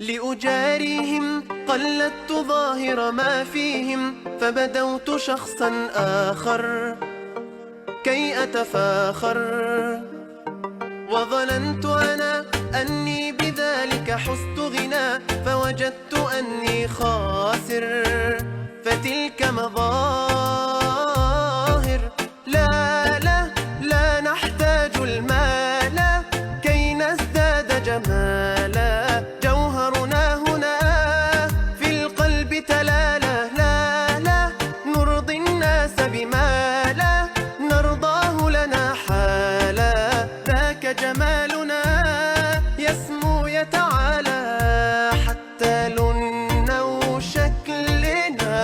لأجاريهم قلدت ظاهر ما فيهم، فبدوت شخصا آخر كي أتفاخر، وظننت أنا أني بذلك حزت غنى، فوجدت أني خاسر، فتلك مظاهر. لا لا لا نحتاج المال كي نزداد جمالا، جوهرنا هنا في القلب تلالا. لا لا نرضي الناس بما لا نرضاه لنا حالا، ذاك جمالنا يسمو يتعالى، حتى لوننا وشكلنا،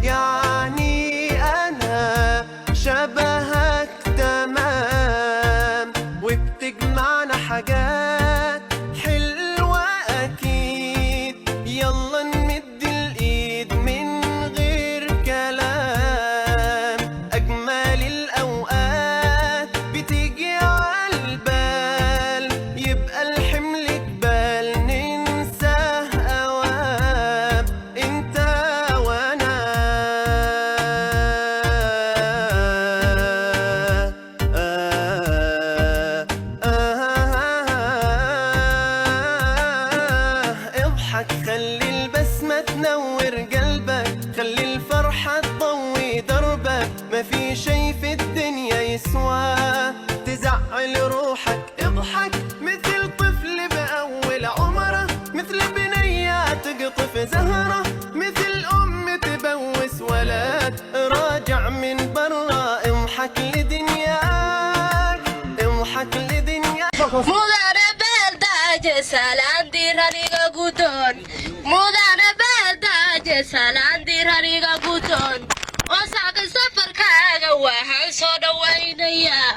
يعني أنا شبهك تمام، وبتجمعنا حاجات حلوة أكيد. يلا نمد الإيد من غير كلام، أجمل الأوقات بتيجي عالبال، يبقى الحمل جبال ننساه أوام، انت وانا. آه آه، اضحك، خلي البسمة تنور قلبك، خلي الفرحة تضوي دربك. ما في شي في الدنيا يسوى تزعل روحك. اضحك مثل طفل بأول عمره، مثل بنية تقطف زهرة، مثل أم تبوس ولد راجع من برا. اضحك لدنياك، اضحك لدنياك. Mudane Beeldaaje, salaan diiran iga gudoon. Mudane Beeldaaje, salaan diiran iga gudoon. Oo saaka safarkaaga waxaan soo dhawaynayaa,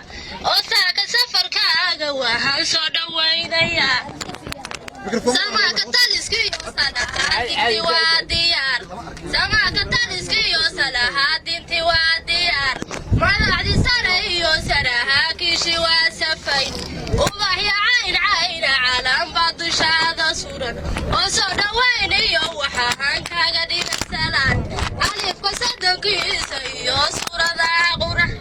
oo saaka safarkaaga waxaan soo dhawaynayaa. Samaaka taliskiyo salahaadinti waa diyaar, samaaka taliskiyo salahaadinti waa diyaar. Madaxdii sare iyo saraakiishi waa safay, ubaxya cayn cayna calan baa dushaada suran, oo soo dhawaynayo waxaan kaaga dhigay salaan, alifka soddonkiisa iyo suuradaha qurax.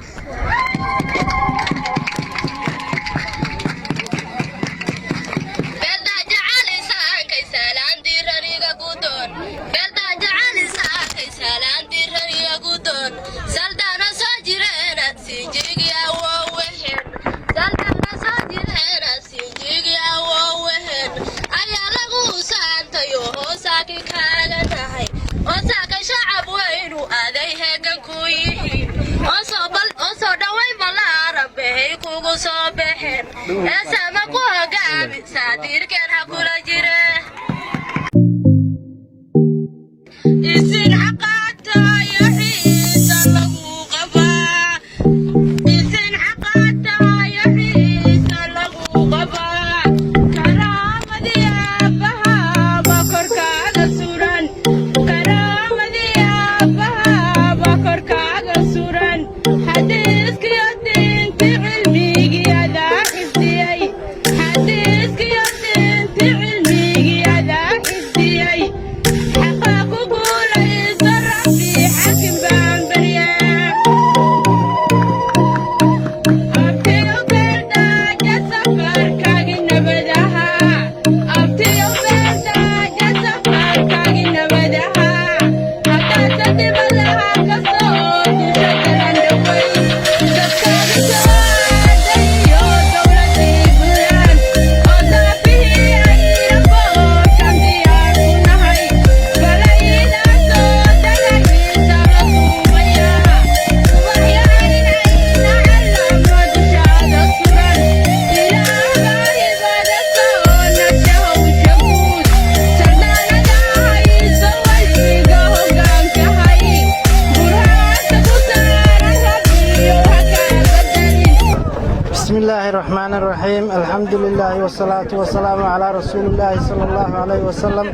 Beeldaaje Cali saankay, salaan diiran iga gudoon. Beeldaaje Cali saankay, salaan diiran iga gudoon. Saldaana soo jireenad sinjigi awowehen, saldaana soo jireenad sinjigi awowehen ayaa lagu saantayo, hoosaaki kaaga tahay, oo saaka shacab weynu aday heegan ku yihiin, oo soo dhawayn ballaaran bahay kugu soo baxeen, ee sama ku hogaami, saadiirkeen ha kula jire. Isin xaqaatayo xiisa lagu qabaa, isin xaqaatayo xiisa lagu qabaa. Karaamadii aabbahaaba korkaaga suran, karaamadii aabbahaaba korkaaga suran. Xadiiskiyo diinti cilmigii adaa xifdiyey, xadiiskiyo diinti cilmigii adaa xifdiyey. Xaqaa ku guulayso, Rabbi xakim baan baryaa. Abtiyo Beeldaaja, safarkaagi nabadaha. Abtiyo Beeldaaja, safarkaagi nabadaha. Haddaadsa dibadaha ka soo dusha daran dhaweyn, dadkaagi soo aaday iyo dowladii Buntland, oo daafihii ayraboorkan diyaar ku nahay. Balayda soo dagaysa la duubaya, ubaxya caynayna calamo dushaada suran. Ilaah hibada soo nasha hawsha guud, sardaanada hayso weliga hoggaanka hay, burhaanta ku saaran Rabbiyo ha kaa bedelin. بسم الله الرحمن الرحيم، الحمد لله والصلاة والسلام على رسول الله صلى الله عليه وسلم.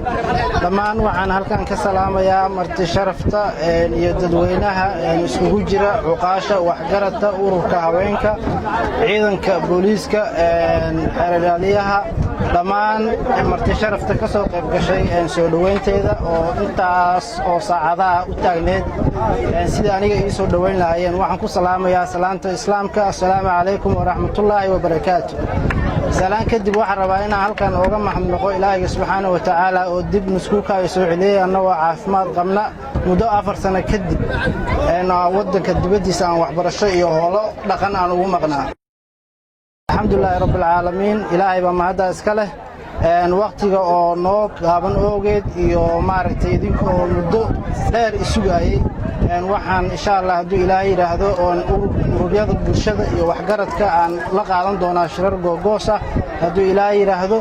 Dhammaan waxaan halkan ka salaamayaa marti sharafta iyo dadweynaha isugu jira cuqaasha, waxgaradka, ururka haweenka, ciidanka booliiska, xeer ilaaliyaha. Dhammaan marti sharafta ka soo qayb gashay soo dhowaynteeda oo intaas oo saacadaha u taagneed sidai aniga ii soo dhowayn lahaayeen, waxaan ku salaamayaa salaanta Islaamka: assalaamu calaykum waraxmatullaahi wabarakaatu. Salaan kadib, waxaan rabaa inaan halkan ooga mahadnaqo Ilaahayga subxaana wa tacaala oo dib nuskuukaaga soo celiyey annagoo caafimaad qabna muddo 4 sano kadib waddanka dibaddiisa aan waxbarasho iyo hoolo dhaqan aan ugu maqnaa. Alxamdulilaahi rabbilcaalamiin, Ilaahay baa mahaddaa iska leh. Wakhtiga oo noo gaaban oogeed iyo maaragtay idinka oo muddo dheer isugaayey, waxaan insha Allah, hadduu Ilaahay yidhaahdo, oon ururyada bulshada iyo waxgaradka aan la qaadan doonaa shirar googoos ah, hadduu Ilaahay yidhaahdo.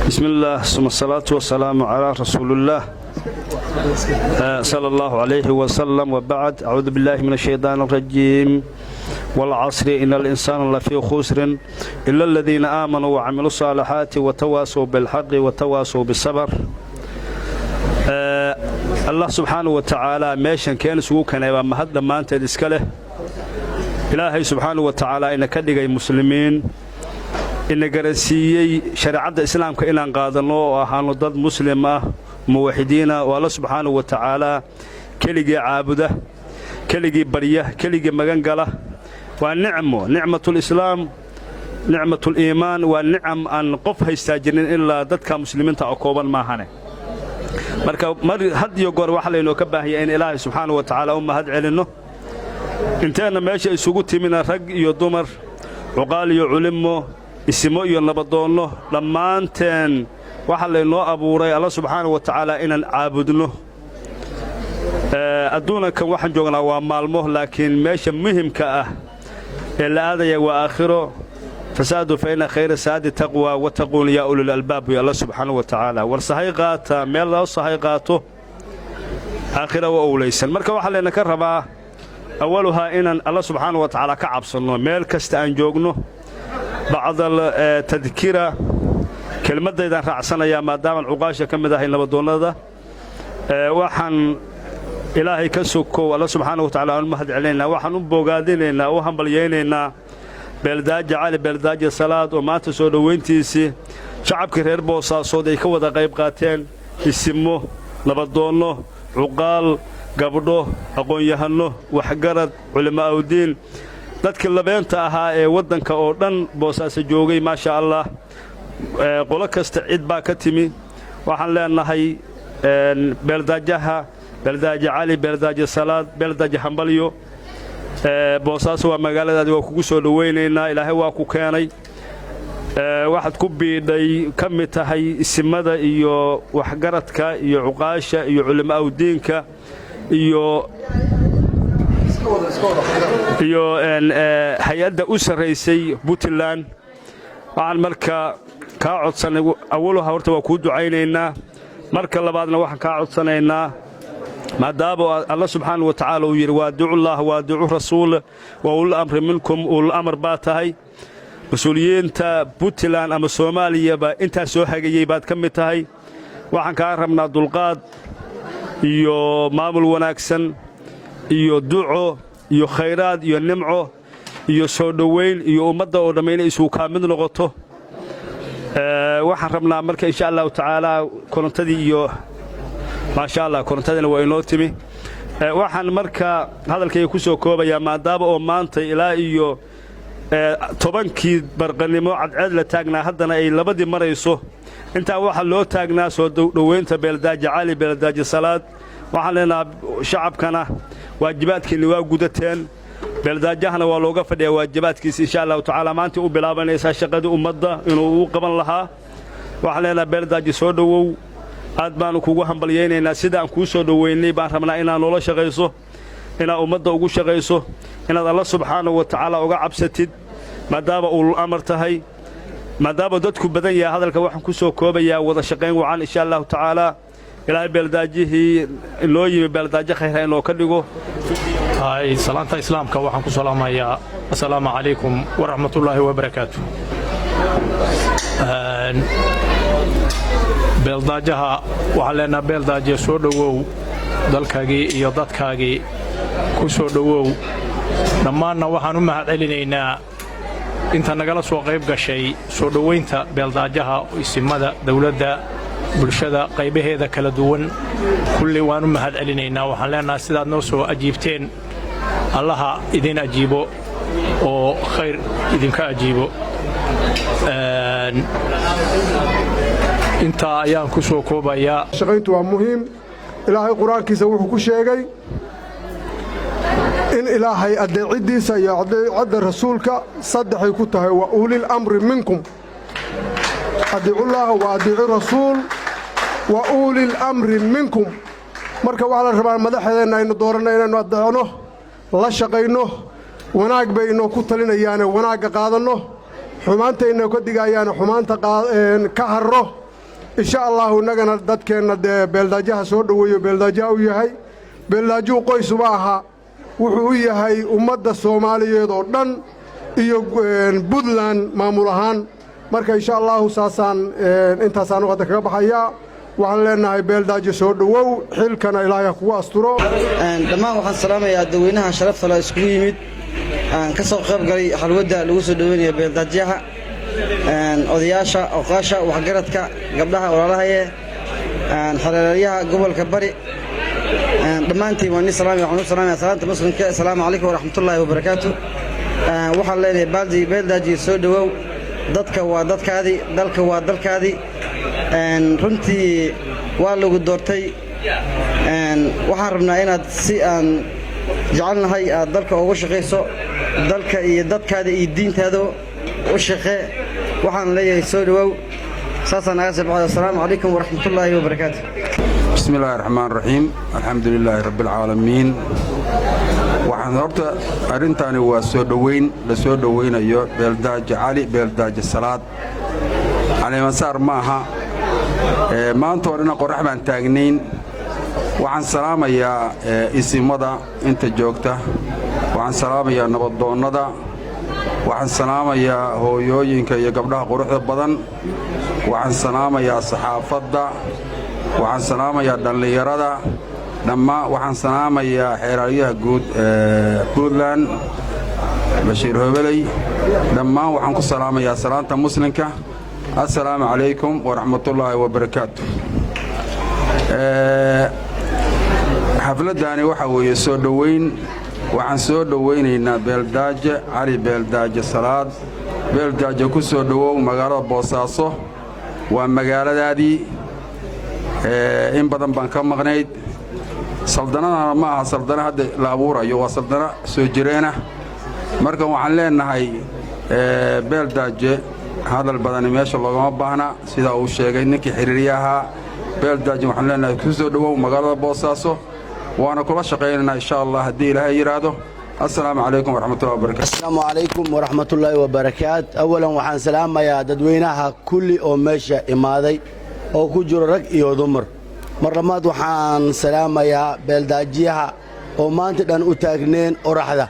Bismillaah, suma asalaatu wasalaamu calaa rasuulillaah sala allahu calayhi wasalam, wabacd. Acuudu billahi min ashaytaan alrajiim. Waalcasri, ina alinsaana lafii khusrin ila aladiina aamanuu wacamiluu saalixaati watawaasow bilxaqi watawaasow bisabr. Allah subxaanahu wa tacaala meeshan keen isugu keenay baa mahad dhammaanteed iska leh. Ilaahay subxaanahu wa tacaala ina ka dhigay muslimiin, ina garansiiyey shareecadda Islaamka inaan qaadanno oo ahaanno dad muslim ah, muwaxidiina oo Alla subxaanahu wa tacaalaa keligii caabuda, keligii barya, keligii magan gala. Waa nicmo, nicmatulislaam, nicmatuliimaan, waa nicam aan qof haystaa jirnin ilaa dadka muslimiinta oo kooban maahane. Marka mar had iyo goor waxaa laynoo ka baahanya in Ilaahay subxaanahu wa tacaala u mahad celinno. Inteenna meesha isugu timina, rag iyo dumar, cuqaal iyo culimmo, isimo iyo nabadoonno, dhammaanteen waxaa laynoo abuuray Alla subxaanahu wa tacaala inaan caabudno. Adduunankan waxaan joognaa waa maalmo, laakiin meesha muhimka ah ee la aadaya waa aakhiro. فزادوا فإن خير الزاد التقوى واتقون يا أولي الألباب. Ya Alla subxaanahu wa tacaala, war sahay qaata, meel loo sahay qaato aakhira wa owlaysan. Marka waxaa layna ka rabaa awaluhaa inaan Alla subxaanahu wa tacaala ka cabsanno meel kasta aan joogno. Bacdal tadkira, kelmaddaydaan raacsanayaa maadaamaan cuqaasha ka mid ahay, nabadoonnada. Waxaan Ilaahay ka sokow Alla subxaana wa tacala aan u mahad celinaynaa, waxaan u bogaadinaynaa, u hambalyaynaynaa Beeldaaja Cali Beeldaaja Salaad oo maanta soo dhowayntiisii shacabkii reer Boosaasood ay ka wada qayb qaateen, isimo, nabadoonno, cuqaal, gabdho, aqoon-yahanno, waxgarad, culammaa'udiin, dadkii labeenta ahaa ee waddanka oo dhan Boosaaso joogay. Maasha Allah, qolo kasta cid baa ka timi. Waxaan leenahay Beeldaajaha, Beeldaaja Cali Beeldaaja Salaad, Beeldaaja, hambalyo. Boosaaso waa magaaladaadi, waa kugu soo dhowaynaynaa. Ilaahay waa ku keenay, waxaad ku biidhay ka mid tahay isimada iyo waxgaradka iyo cuqaasha iyo culammaa'udiinka iyo hay-adda u sarraysay Puntland. Waxaan marka kaa codsannay, awaluha horta waa kuu ducaynaynaa, marka labaadna waxaan kaa codsanaynaa, maadaama Alla subxaana wa tacaala uu yidhi: وأطيعوا الله وأطيعوا الرسول وأولي الأمر منكم. Ulul amar baa tahay, mas-uuliyiinta Puntland ama Soomaaliyaba intaas soo hagayey baad ka mid tahay. Waxaan kaa rabnaa dulqaad iyo maamul wanaagsan iyo duco iyo khayraad iyo nimco iyo soo dhowayn iyo ummadda oo dhamm inay isugu kaa mid noqoto. Waxaan rabnaa marka, insha Allahu tacaala, korontadii iyo maasha Allah, korontadiina waa inoo timi. Waxaan marka hadalkayga ku soo koobayaa, maadaama oo maanta ilaa iyo 10-kii barqanimo cadceed la taagnaa, haddana ay 2-dii marayso, intaa waxaa loo taagnaa soo dhowaynta Beeldaaji Cali Beeldaaji Salaad. Waxaan leenahaa shacabkana waajibaadkiinni waa gudateen, Beeldaajahana waa looga fadhiyaa waajibaadkiisa. Insha Allahu tacaala, maanta u bilaabanaysaa shaqadii ummadda inuu u qaban lahaa. Waxaan leenaha, Beeldaaji, soo dhowow, aad baannu kugu hambalyaynaynaa. Sida aan kuu soo dhowaynay baan rabnaa inaad noola shaqayso, inaad ummadda ugu shaqayso, inaad Alla subxaanahu wa tacaala uga cabsatid, maadaama ulul amar tahay. Maadaama dadku badan yahay, hadalka waxaan ku soo koobayaa wada shaqayn wacan, insha Allahu tacaala. Ilaahay Beeldaajihii inoo yimi Beeldaajo khayra inoo ka dhigo. Salaanta islaamka waxaan ku salaamayaa: assalaamu calaykum waraxmatullaahi wabarakaatu. Beeldaajaha waxaan leenaha: Beeldaaje, soo dhowow, dalkaagii iyo dadkaagii ku soo dhowow. Dhammaanna waxaan u mahad celinaynaa inta nagala soo qayb gashay soo dhowaynta Beeldaajaha, isimada, dawladda, bulshada qaybaheeda kala duwan. Kulli waan u mahad celinaynaa. Waxaan leenahay, sidaad noo soo ajiibteen Allaha idin ajiibo oo khayr idinka ajiibo. Intaa ayaan ku soo koobayaa. Shaqayntu waa muhiim. Ilaahay Qur-aankiisa wuxuu ku sheegay in Ilaahay addeeciddiisa iyo adeecadda Rasuulka saddexay ku tahay: وأولي الأمر منكم، أطيعوا الله وأطيعوا الرسول وأولي الأمر منكم. Marka waxaa la rabaa madaxdeenna aynu dooranno inaynu addeecno, la shaqayno. Wanaag bay inoo ku talinayaane wanaagga qaadanno, xumaantayna ka digayaane xumaanta ka harro, insha Allahu. Innagana dadkeenna dee Beeldaajaha soo dhoweeyo. Beeldaajaha u yahay, Beeldaajuhu qoysuma aha, wuxuu u yahay ummadda Soomaaliyeed oo dhan iyo Puntland maamul ahaan. Marka, insha Allahu, saasaan intaasaan hadda kaga baxayaa. Waxaan leenahay, Beeldaajo, soo dhowow, xilkana Ilaahay ha kugu asturo. Dhammaan waxaan salaamayaa dadweynaha sharafta le iskugu yimid, aan ka soo qayb galay xalwadda lagu soo dhoweynaya Beeldaajaha, odayaasha, oqaasha, waxgaradka, gabdhaha walaalahaye, xereeryaha gobolka Bari. Dhammaantiin waan ni salaamaya. Waxaan u salaamaya salaanta muslimka: assalaamu calaykum waraxmatullaahi wabarakaatu. Waxaan leenahay, baaldi Beeldaaji, soo dhowow. Dadka waa dadkaadii, dalka waa dalkaadii. Runtii waa lagu doortay. Waxaan rabnaa inaad si aan jecelnahay aad dalka uga shaqayso, dalka iyo dadkaada iyo diintaada u shaqee. Waxaan leeyahay, soo dhowow. Saasaan naga soo baxay. Assalaamu calaykum waraxmatullaahi wabarakaatu. Bismi illaahi raxmaan raxiim, alxamdu lilaahi rabbialcaalamiin. Waxaan horta arrintaani waa soo dhoweyn la soo dhowaynayo Beeldaaje Cali Beeldaaje Salaad. Caleemasaar ma aha, maanta oo dhana qorrax baan taagnayn. Waxaan salaamayaa isimada inta joogta, waxaan salaamayaa nabadoonnada, waxaan salaamayaa hooyooyinka iyo gabdhaha quruxda badan, waxaan salaamayaa saxaafadda, waxaan salaamayaa dhallinyarada dhammaan, waxaan salaamayaa xeeraalyaha guud ee Puntland, Bashiir Hobeley. Dhammaan waxaan ku salaamayaa salaanta muslimka: assalaamu calaykum waraxmatullaahi wabarakaatu. Xafladdaani waxaa weeye soo dhowayn. Waxaan soo dhowaynaynaa Beeldaaje Cali Beeldaaje Salaad. Beeldaaje, ku soo dhowow magaalada Boosaaso. Waa magaaladaadii, in badan baan ka maqnayd. Saldanadana ma aha saldano hadda la abuurayo, waa saldano soo jireenah. Marka waxaan leennahay, Beeldaaje, hadal badani meesha loogama baahna, sida uu sheegay ninkii xiriirya ahaa. Beeldaaje, waxaan leenahay ku soo dhowow magaalada Boosaaso, waana kula shaqaynaynaa insha Allah, haddii Ilaahay yidhaahdo. Assalaamu calaykum waraxmatullahi wabarakatu. Asalaamu calaykum waraxmatullaahi wabarakaat. Awalan waxaan salaamayaa dadweynaha kulli oo meesha imaaday oo ku jiro rag iyo dumar. Mar labaad waxaan salaamayaa beeldaajiyaha oo maanta dhan u taagneen oraxda.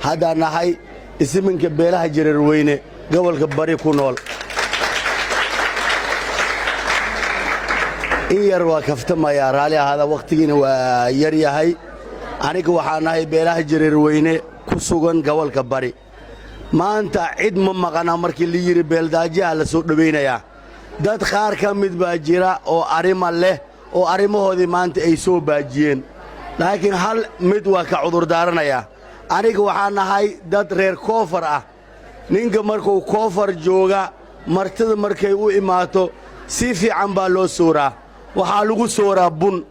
Haddaan nahay isiminka beelaha Jareerweyne, gobolka Bari ku nool. In yar waa kaftamayaa, raalli ahaada, wakhtigiina waa yar yahay. Aniga waxaa nahay beelaha Jareerweyne ku sugan gobolka Bari. Maanta cid ma maqana markii la yidhi beeldaajiyaha la soo dhowaynayaa. Dad qaar ka mid baa jira oo arrima leh oo arrimahoodii maanta ay soo baajiyeen, laakiin hal mid waa ka cudurdaaranayaa. Aniga waxaa nahay dad reer koofar ah. Ninka markuu koofar jooga, martida markay u imaato si fiican baa loo sooraa. Waxaa lagu sooraa bun.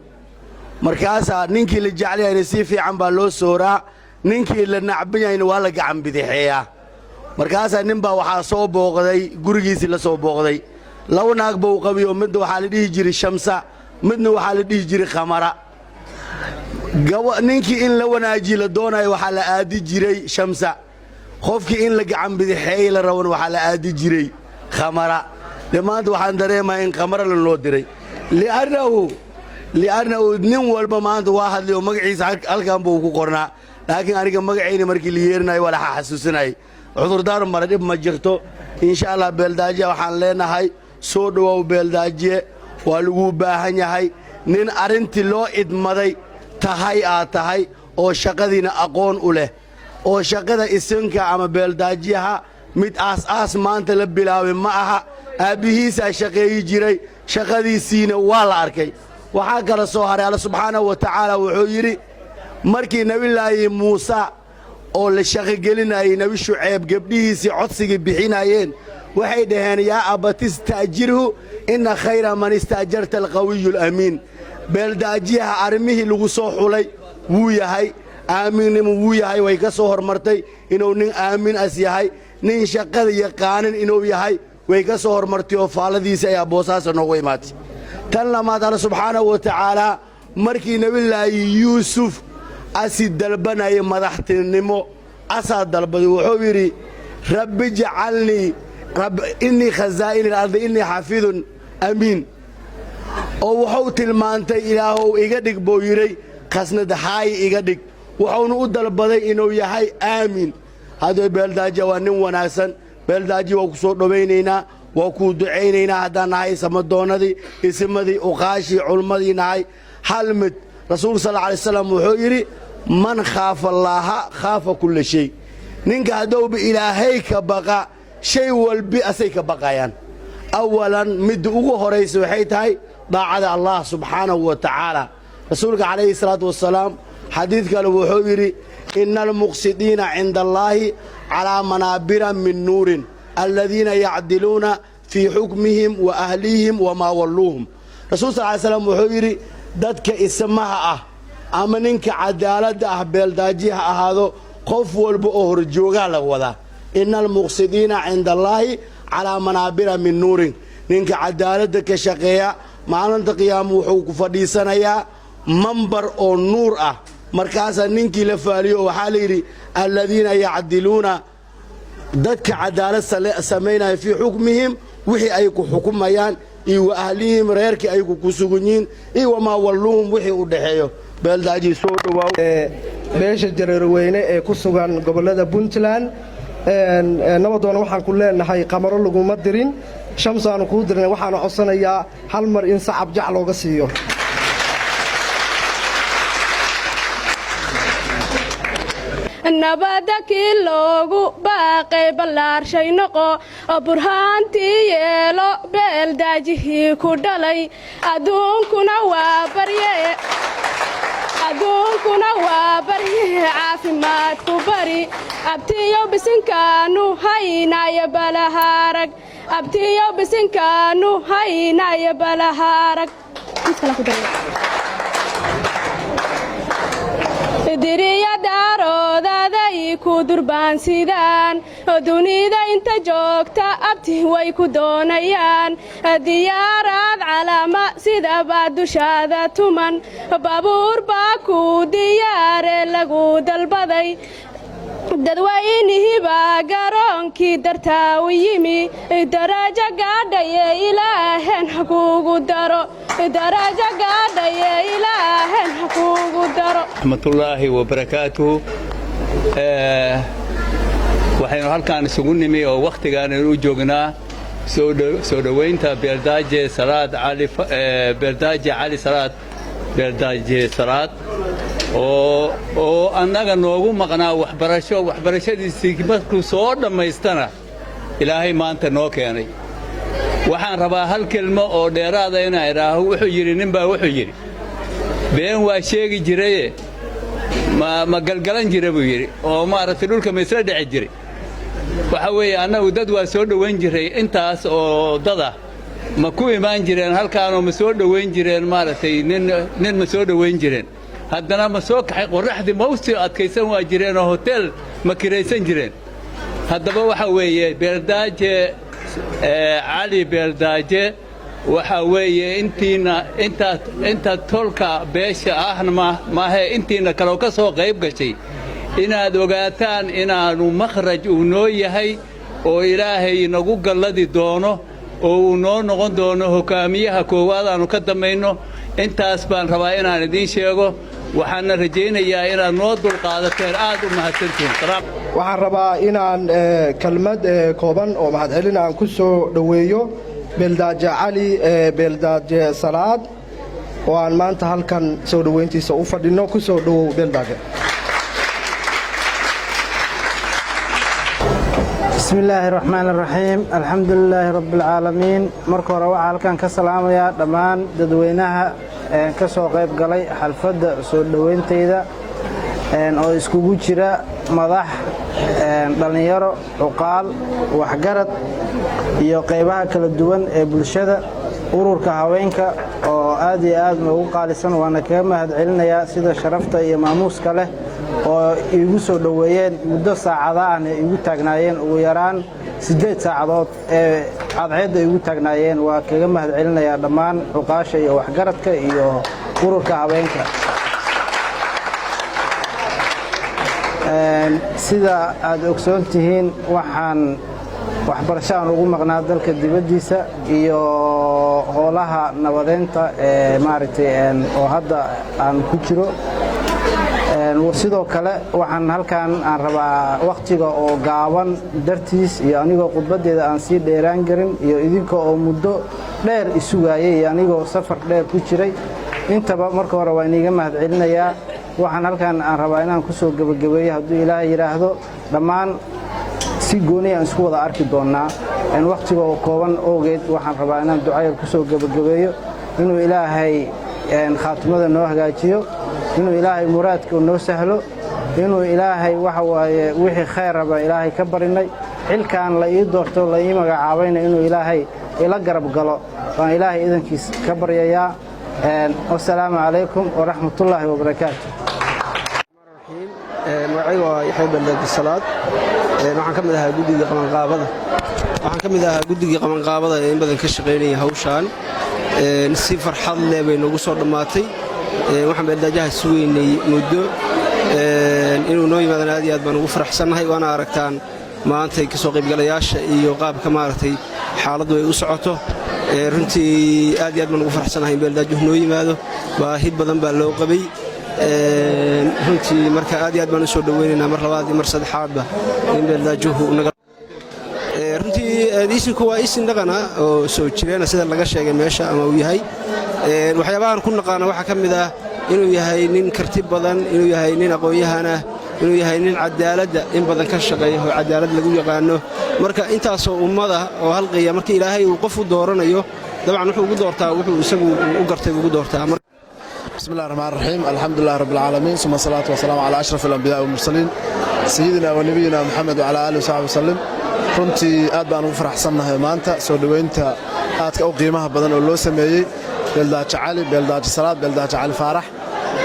Markaasaa ninkii la jeclayahayna si fiican baa loo sooraa, ninkii la nacban yahayna waa la gacan bidixeeyaa. Markaasaa nin baa waxaa soo booqday gurigiisii la soo booqday. Laba naag buu qabiyo, midna waxaa la dhihi jiray Shamsa, midna waxaa la dhihi jiray Khamara. Ninkii in la wanaajiye la doonayo waxaa la aadi jiray Shamsa, qofkii in la gacan bidixeeyey la rabana waxaa la aadi jiray Khamara. Dee maanta waxaan dareemaya in Khamara la loo diray, li'annahu nin walba maanta waa hadlay oo magaciisa halkan buu ku qornaa, laakiin aniga magacayna markii la yeerinayo waa la xasuusinayay. Cudurdaar mara, dhib ma jirto, insha Allah. Beeldaajiya waxaan leenahay soo dhowow. Beeldaajiye, waa laguu baahan yahay. Nin arrintii loo idmaday tahay aad tahay oo shaqadiina aqoon u leh, oo shaqada isinka ama beeldaajiyaha mid aas-aas maanta la bilaabay ma aha. Aabbihiisaa shaqeeyi jiray, shaqadiisiina waa la arkay. Waxaa kala soo haray, Alla subxaanahu wa tacaala wuxuu yidhi markii Nebilaahi Muuse oo la shaqogelinayey Nebi Shuceyb gebdhihiisii codsigii bixinayeen, waxay dhaheen: "Yaa abati ista'jirhu, inna khayra man ista'jarta alqawiyu alamiin." Beeldaajiyaha arrimihii lagu soo xulay wuu yahay, aaminnimo wuu yahay. Way ka soo hormartay inuu nin aamin as yahay, nin shaqada yaqaanin inuu yahay way ka soo hormartay, oo faalladiisa ayaa Boosaasa noogu imaatay. Tan lamaad, Alla subxaanahu wa tacaalaa markii Nebilaahi Yuusuf asi dalbanaya madaxtinimo, asaa dalbaday, wuxuu yidhi: "Rabbi jacalnii innii khazaa'ini alardi innii xafiidun amiin." Oo wuxuu tilmaantay: "Ilaahow, iga dhig," buu yidhay, "khasnad haay iga dhig." Wuxuuna u dalbaday inuu yahay aamin. Haddee Beeldaajiya waa nin wanaagsan. Beeldaajiya, waa ku soo dhowaynaynaa, waa kuu ducaynaynaa. Haddaan nahay samadoonnadii, isimadii, uqaashii, culmadii nahay, hal mid Rasuulku sal alla alay slam wuxuu yidhi: "Man khaafa Allaaha khaafa kulla shay." Ninka haddouba Ilaahay ka baqa, shay walbi asay ka baqayaan. Awalan, midda ugu horaysa waxay tahay daacada Allah subxaanahu wa tacaala. Rasuulka calayhi salaatu wasalaam xadiid kale wuxuu yidhi: "Inna almuqsidiina cinda Allaahi calaa manaabira min nuurin, aladiina yacdiluuna fii xukmihim wa ahlihim wamaa walluuhum." Rasuul sal ly slam wuxuu yidhi dadka ismaha ah ama ninka cadaaladda ah, beeldaaji ha ahaado, qof walba oo horjoogaa la wadaa. "Inna almuqsidiina cinda Allaahi calaa manaabira min nuurin." Ninka cadaaladda ka shaqeeya Maalinta qiyaama wuxuu ku fadhiisanayaa mambar oo nuur ah. Markaasaa ninkii la faaliyo, waxaa la yidhi: "Alladiina yacdiluuna", dadka cadaalad samaynaya, "fii xukmihim", wixii ay ku xukumayaan, iyo "wa ahlihim", reerkii ay ku sugan yihiin, iyo "wamaa walluuhum", wixii u dhexeeyo. Beeldaaji, soo dhowaaw. Beesha Jareerweyne ee ku sugan gobollada Puntland, nabadoona waxaan ku leenahay qamaro laguma dirin, shamsaanu kuu dirnay. Waxaanu codsanayaa hal mar in sacab jac looga siiyo. Nabadda kii loogu baaqay ballaarshay noqo oo burhaantii yeelo. Beeldaajihii ku dhalay, adduunkuna waa barye, adduunkuna waa barye, caafimaad ku bari. Abtiyo bisinkaanu haynaya balahaarag, abtiyo bisinkaanu haynaya balahaarag. Diriya daaroodaday ku durbaansidaan oo dunida inta joogta abti way ku doonayaan. Diyaaraad calaama sidabaa dushaada tuman, baabuur baa ku diyaare lagu dalbaday. Dadweynihii baa garoonkii dartaa u yimi. Darajo gaadhaye ilaaheen ha kuugu daro, darajo gaadhaye ilaaheen ha kuugu daro. Raxmatullaahi wabarakaatuhu. Waxaynu halkaan isugu nimi oo wakhtigaan u joognaa soo dhowaynta Beeldaaje Salaad Cali, Beeldaaje Cali Salaad, Beeldaaje Salaad oo annaga noogu maqnaa waxbarasho. Waxbarashadiisii markuu soo dhammaystana Ilaahay maanta noo keenay. Waxaan rabaa hal kelmo oo dheeraada inaan idhaaho. Wuxuu yidhi ninbaa, wuxuu yidhi: "Been waa sheegi jiraye, ma galgalan jira?" buu yidhi. Oo maaragtay, dhulka ma isla dhici jiray? Waxa weeye, annagu dad waa soo dhowayn jiray. Intaas oo dada ma ku imaan jireen halkaanoo ma soo dhowayn jireen? Maaragtay, nin ma soo dhowayn jireen? Haddana ma soo kaxay? Qorraxdii ma u sii adkaysan waa jireenoo hoteel ma kiraysan jireen? Haddaba waxa weeye, Beeldaaje Cali Beeldaaje waxa weeye intiina inta inta tolka beesha ahna maahee, intiina kaleo ka soo qayb gashay, inaad ogaataan inaannu makhraj uu noo yahay oo Ilaahay inagu galladi doono oo uu noo noqon doono hogaamiyaha koowaad aannu ka dambayno. Intaas baan rabaa inaan idiin sheego. Waxaana rajaynayaa inaad noo dulqaadateen. Aad u mahadsantihiin. Waxaan rabaa inaan kelmad kooban oo mahadcelin aan ku soo dhoweeyo Beeldaaje Cali Beeldaaje Salaad oo aan maanta halkan soo dhoweyntiisa u fadhinno. Ku soo dhowow, Beeldaaje. Bismi illaahi raxmaan raxiim, alxamdu lilaahi rabbi alcaalamiin. Marka hore waxaa halkan ka salaamayaa dhammaan dadweynaha ka soo qayb galay xalfadda soo dhowayntayda oo iskugu jira madax, dhallinyaro, cuqaal, waxgarad iyo qaybaha kala duwan ee bulshada, ururka haweenka oo aad iyo aad noogu qaalisan. Waana kaga mahad celinayaa sida sharafta iyo maamuuska leh oo iigu soo dhoweeyeen, muddo saacada ahna iigu taagnaayeen, ugu yaraan 8 saacadood ee cadceedda iigu taagnaayeen. Waa kaga mahad celinayaa dhammaan cuqaasha iyo waxgaradka iyo ururka haweenka. Sida aad ogsoon tihiin, waxaan waxbarasho aan ugu maqnaa dalka dibaddiisa iyo howlaha nabadeynta ee maaragtay oo hadda aan ku jiro. Sidoo kale waxaan halkan aan rabaa wakhtiga oo gaaban dartiis iyo anigoo khudbaddeeda aan sii dheeraan karin iyo idinka oo muddo dheer isugaayay iyo anigoo safar dheer ku jiray intaba, marka hore waa iniiga mahad celinayaa. Waxaan halkan aan rabaa inaan ku soo gebagabeeyo, hadduu Ilaahay yidhaahdo, dhammaan si gooni aan isku wada arki doonnaa. Wakhtiga oo kooban oogeed, waxaan rabaa inaan ducayar ku soo gebagabeeyo inuu Ilaahay khaatimada noo hagaajiyo, inuu Ilaahay muraadka noo sahlo, inuu Ilaahay waxa waaye wixii khayr raba Ilaahay ka barinay. Xilkan la ii doorto, la ii magacaabayna, inuu Ilaahay ila garab galo baan Ilaahay idankiis ka baryayaa. Wasalaamu calaykum waraxmatullaahi wabarakaatu. Magacayga waa Yaxya Beeldaaji Salaad. Waxaan ka mid ahaa guddigii qabanqaabada. Waxaan ka mid ahaa guddigii qabanqaabada ee in badan ka shaqaynaya hawshaan. Si farxad leh bay noogu soo dhammaatay. Waxaan beeldaajaha sugeynay muddo inuu noo yimaadana, aad iyo aad baan ugu faraxsannahay. Waana aragtaan maantay ka soo qaybgalayaasha iyo qaabka maaragtay xaaladdu ay u socoto. Runtii aad iyo aad baan ugu faraxsannahay in beeldaajuhu noo yimaado. Baahi badan baa loo qabay runtii. Marka aad iyo aad baan u soo dhoweynaynaa mar labaad iyo mar saddexaadba in beeldaajuhu naga. Runtii isinku waa isin dhaqana oo soo jireena, sida laga sheegay meesha ama uu yahay. Waxyaabahan ku naqaana waxaa ka mid ah inuu yahay nin karti badan, inuu yahay nin aqoon-yahanah, inuu yahay nin cadaaladda in badan ka shaqeeya oo cadaalad lagu yaqaano. Marka intaasoo ummada oo halqiya, marka Ilaahay uu qof u dooranayo, dabcan wuxuu ugu doortaa wuxuu isagu u gartay ugu doortaa. بسم الله الرحمن الرحيم، الحمد لله رب العالمين، ثم الصلاة والسلام على أشرف الأنبياء والمرسلين، سيدنا ونبينا محمد وعلى آله وصحبه وسلم. Runtii aad baan ugu faraxsannahay maanta soo dhoweynta aadka u qiimaha badan oo loo sameeyey Beeldaajo Cali, Beeldaajo Salaad, Beeldaajo Cali Faarax,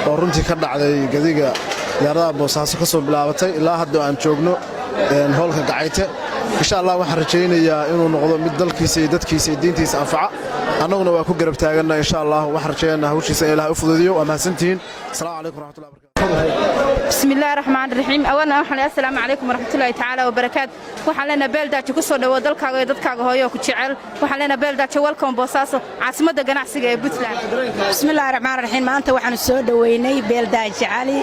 oo runtii ka dhacday gadiga diyaaradaha Boosaaso ka soo bilaabatay ilaa hadda aan joogno hoolka Gacayte. Insha Allah waxaan rajaynayaa inuu noqdo mid dalkiisa iyo dadkiisa iyo diintiisa anfaca. Annaguna waa ku garab taaganna. Insha Allah waxaan rajaynaynaa hawshiisa in Ilahay u fududiyo. Waa mahadsantihiin. Asalaamu calaykum waraxmatullahi. بسم الله الرحمن الرحيم. أولا waxaan السلام عليكم ورحمة الله تعالى وبركاته. Waxaan leenahay Beeldaajo, ku soo dhawo dalkaaga iyo dadkaaga hooyo ku jecel. Waxaan leenahay Beeldaajo, welcome Boosaaso, caasimadda ganacsiga ee Puntland. بسم الله الرحمن الرحيم. Maanta waxaanu soo dhoweynay Beeldaajo Cali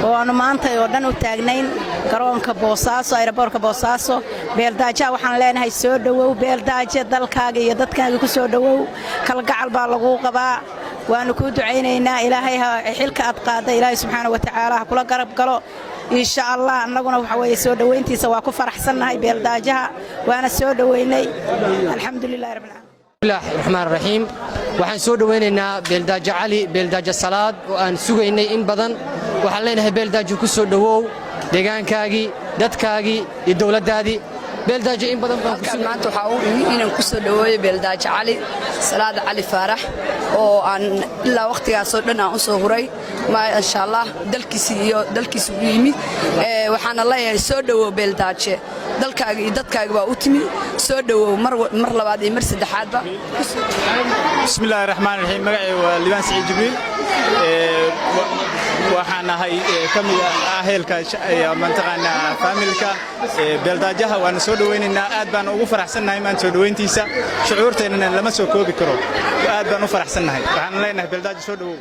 oo aanu maanta oo dhan u taagnayn garoonka Boosaaso, airportka Boosaaso. Beeldaajaha waxaan leenahay, soo dhowow Beeldaaje, dalkaaga iyo dadkaaga ku soo dhowow. Kalgacal baa laguu qabaa, waanu kuu ducaynaynaa. Ilaahay xilka aad qaadda Ilaahay subxaana wa tacaala ha kula garab galo, insha Allah. Annaguna waxa weeye soo dhowayntiisa waa ku faraxsannahay Beeldaajaha, waana soo dhoweynay. Alxamdu lilahi rabbil caalamiin. Bismillahi raxmaan raxiim. Waxaan soo dhowaynaynaa Beeldaajo Cali Beeldaajo Salaad oo aan sugaynay in badan. Waxaan leenahay, Beeldaajo, ku soo dhowow deegaankaagii, dadkaagii iyo dowladdaadii. Beeldaajo, in badan baan Halkan maanta waxaa u imi inaan ku soo dhoweeyo Beeldaajo Cali Salaad Cali Faarax oo aan ilaa wakhtigaasoo dhan aan u soo huray. Maasha Allah, dalkiisii iyo dalkiisa u yimid. Waxaana leeyahay, soo dhowow Beeldaaje, dalkaaga iyo dadkaaga baa u timi. Soo dhowow mar labaad iyo mar saddexaadba. Bismillahi raxmaan raxiim. Magacay waa Liibaan Saciid Jibriil. Waxaan ahay ka mid ah ehelka, mataqaanaa, faamilka Beeldaajaha. Waana soo dhowaynaynaa, aad baan ugu faraxsannahay maanta soo dhowayntiisa. Shucuurteennana lama soo koobi karo, aad baan u faraxsannahay. Waxaan leenahay, Beeldaajo, soo dhowow.